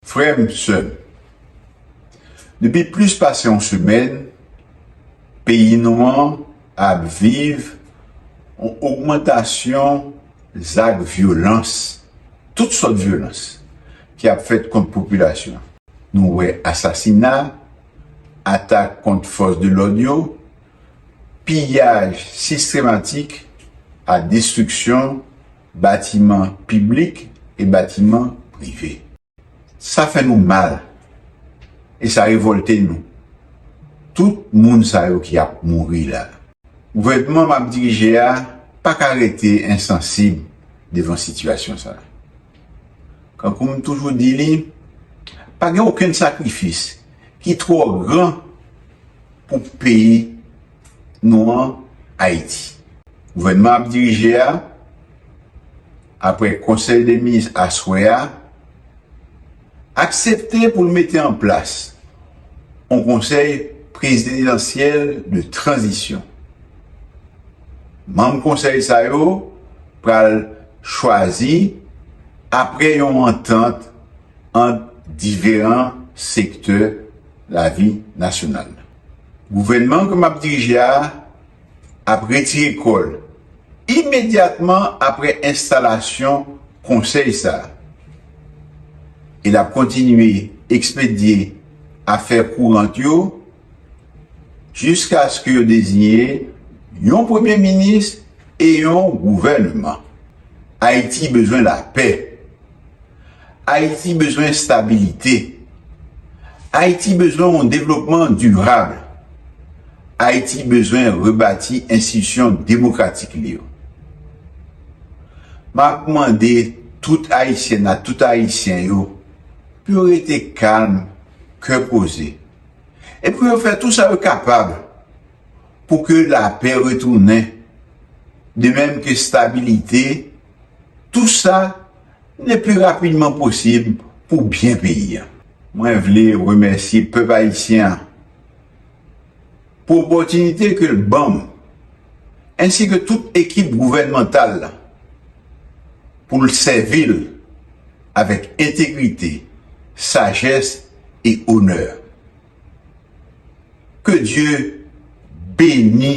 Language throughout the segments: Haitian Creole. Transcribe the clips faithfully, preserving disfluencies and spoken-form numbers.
Frè m, sè m, depi plis pase yon semèn, peyi nou an ap viv yon ogmantasyon zak vyolans, tout sòt vyolans, ki ap fèt kont popilasyon an. Nou wè asasina, atak kont fòs de lòd yo, piyaj sistematik ak destriksyon batiman piblik e batiman prive. Sa fè nou mal e sa revòlte nou. Tout moun sa yo ki ap mouri la. Gouvènman m ap dirije a pa ka rete ensansib devan sitiyasyon sa a. Kankou m toujou di li, pa gen okenn sakrifis ki twò gran pou peyi nou an, Ayiti. Gouvènman ap dirije a, apre konsèy de minis aswè a, aksepte pou l mete an plas yon konsèy prezidansyèl de tranzisyon. Manm konsèy sa yo pral chwazi apre yon antant ant diferan sektè lavi nasyonal. Gouvènman ke m ap dirije a ap retire kò l imedyatman apre enstalasyon konsèy sa a. E l ap kontinye ekspedye afè kourant yo jiskaske yo deziye yon premye minis e yon gouvènman. Ayiti bezwen lapè. Ayiti bezwen stabilite. Ayiti bezwen yon devlopman dirab. Ayiti bezwen rebati enstitisyon demokratik li yo. M ap mande tout Ayisyèn ak tout Ayisyen yo pou yo rete kalm, kè poze, e pou yo fè tou sa yo kapab pou ke lapè retounen, de menm ke stabilite, tou sa le pli rapidman posib pou byen peyi a. Mwen vle remèsye pèp ayisyen an pou opòtinite ke l ban m, ensi ke tout ekip gouvènmantal la, pou l sèvi l avèk entegrite, sajès e onè. Ke Dye beni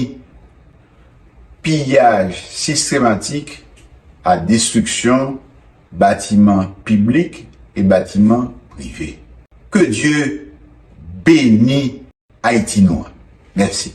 piyaj sistematik ak destriksyon batiman piblik e batiman prive. Ke Dye beni Ayiti nou an. Mèsi.